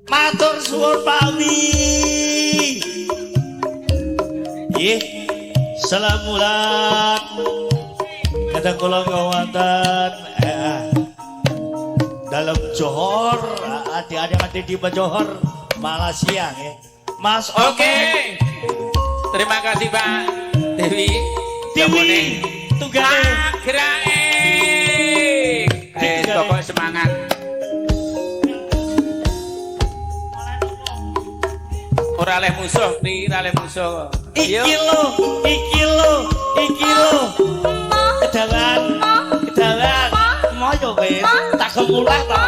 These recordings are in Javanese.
Matur suwun Pak Wi. Nggih. Salam bulan. Kadang kula wonten dalam Johor, adik-adik di Johor, Malaysia nggih. Mas Oke. Terima kasih Pak Dewi. Dewi tunggale Agrake. Pokok semangat. Ora leh musuh, ora leh musuh. Iki lho, iki lho, iki lho. Kedawan, kedawan. Moyo wis, tak kemuleh to.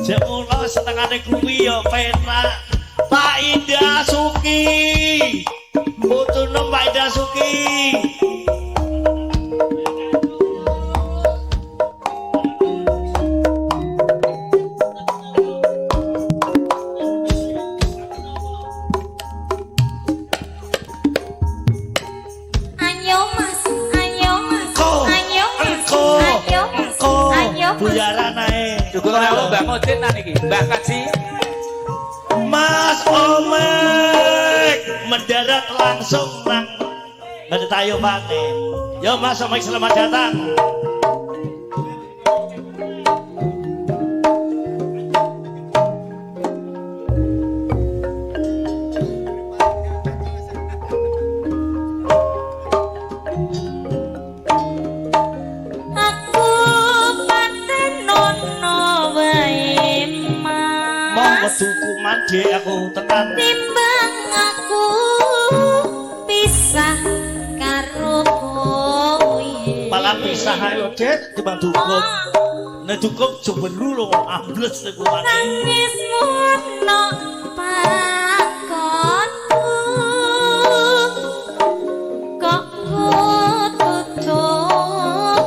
Jek mulo senengane kuwi ya penak. Pak Indah Suki. Putune Pak Indah Suki. Buyaran ae. Cukup rawuh Mbah Mudin nang iki. Mbah Kaji. Mas Omek mendarat langsung nang Ngedetayopane. Yo Mas Omek selamat datang. Dukuman dek aku tenan timbang aku pisah karo kowe. Malah pisah ae lho Dek timbang dukum. Nek dukum jebelu lho ambles niku mane. Nangismu ono pakonku kok tutup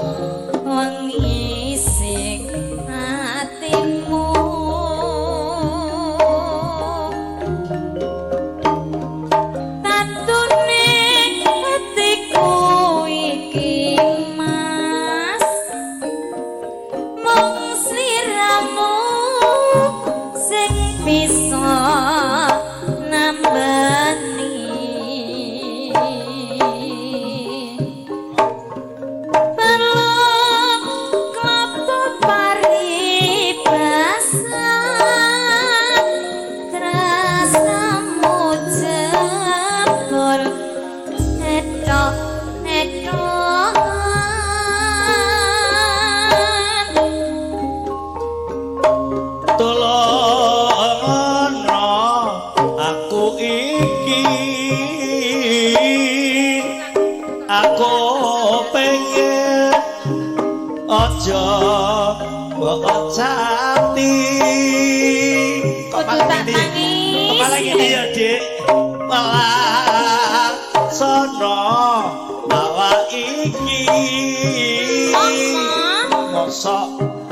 wengi sing atimu.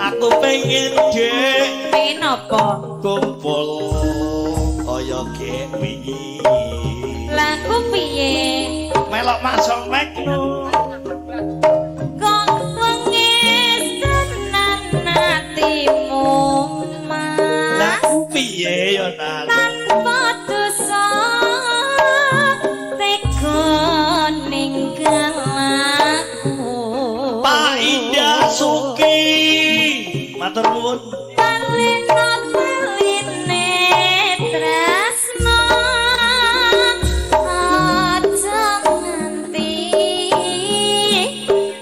Aku pengen Dek. Pengen apa? Kumpul kaya gek wingi. Lah ku piye? Melok Mas Omek no. Kok wengis tenan atimu Mas. Lah ku piye ya Nan? Tanpa dosa tega ninggal aku. Pak Indah Suki. Matur nuwun. Talino taline tresno aja nganti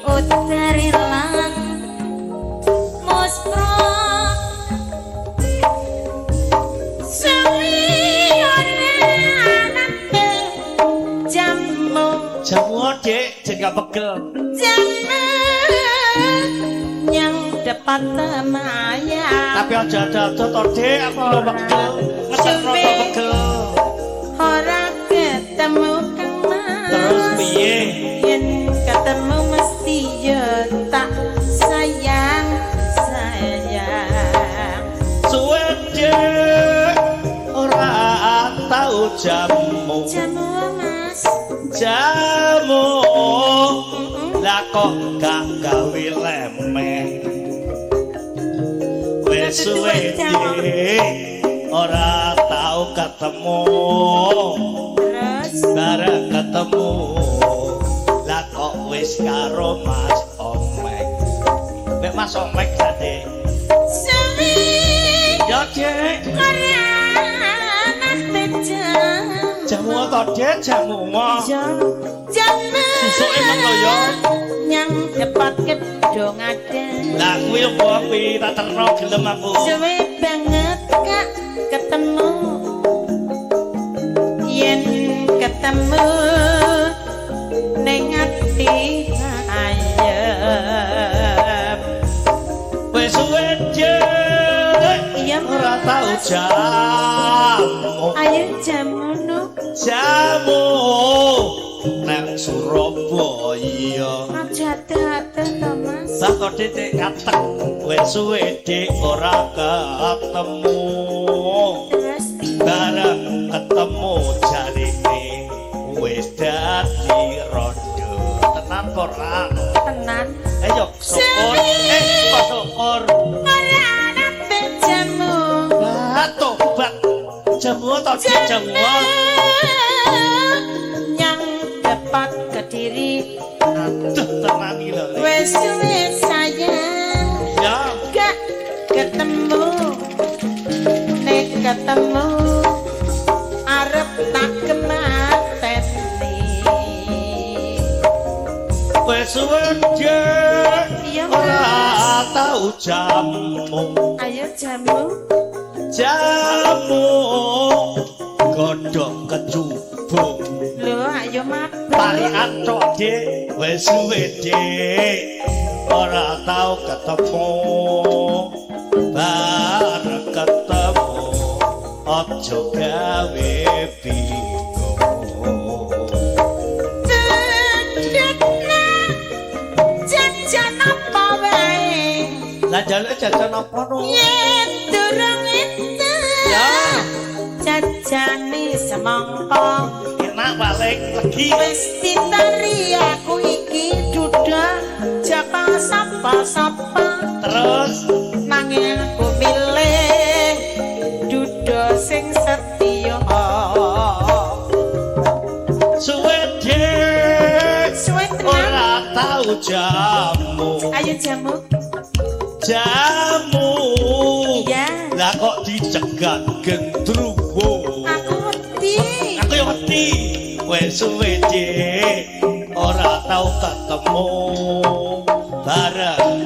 utar ilang muspro suwiyane anake jamu jamu Dek jen gak pegel jamu nyang depan temaya. Tapi aja aja to Dek, aku lho pegel. Ngesetno to pegel. Ora ketemu Kang Mas. Terus piye? Yen ketemu mesti yo tak sayang sayang. Suwe Dek ora tau jamu. Jamu, Mas. Jamu. Lah kok gak gawe lemeh. Wis suwe, Dik, ora tau ketemu. Terus? Bareng ketemu, lah kok wis karo Mas Omek. Nek Mas Omek jane. Suwi. Ya, Dik. Ora nate jamu. Jamu apa, Dik? Jamu mo. Iya. Jamu. Susuke emang lho ya. Nyang tepat kedong ada. Lah kuwi apa kuwi tak terno gelem aku. Suwe banget kak ketemu. Yen ketemu ning ati ayem. Wis suwe, Dik. Iya, Mas. Ora tau jamu. Ayo jamu no. Jamu nang Surabaya. Aja ate to, Mas. Lah kok titik katek wis suwe, Dik, ora ketemu. Terus? Bareng ketemu jarine wis dadi rondo. Tenan apa ora? Tenan. Ayo syukur. Kok syukur. Ora nate jamu. Lah tobat. Jamu to, Dik, jamu. Nyang tepat Kediri. Aduh, tenan iki lho. Wis suwe sayang Ya. gak ketemu. Nek ketemu arep tak kemateni. Wis suwe, Dik. Iya, Ora Mas. tau jamu. Ayo jamu. Jamu godhong kecubung. Lho, ayo mabuk. Parikan tok, Dik. Wis suwe, Dik, ora tau ketemu. Bareng ketemu aja gawe bingung. Cedekna jajan apa wae. Lah jaluk jajan apa no? Yen durung entuk. Ya. Jajane semangka. Enak paling legi. Wis ditari aku iki duda jaka sapa-sapa. Terus? Nanging aku milih duda sing setia. Suwe, Dik. Suwe tenan. Ora tau jamu. Ayo jamu. Jamu. Iya. Lah kok dicegat gendruwo. Aku wedi. Aku yo wedi. Wis suwe, Dik, ora tau ketemu. Bareng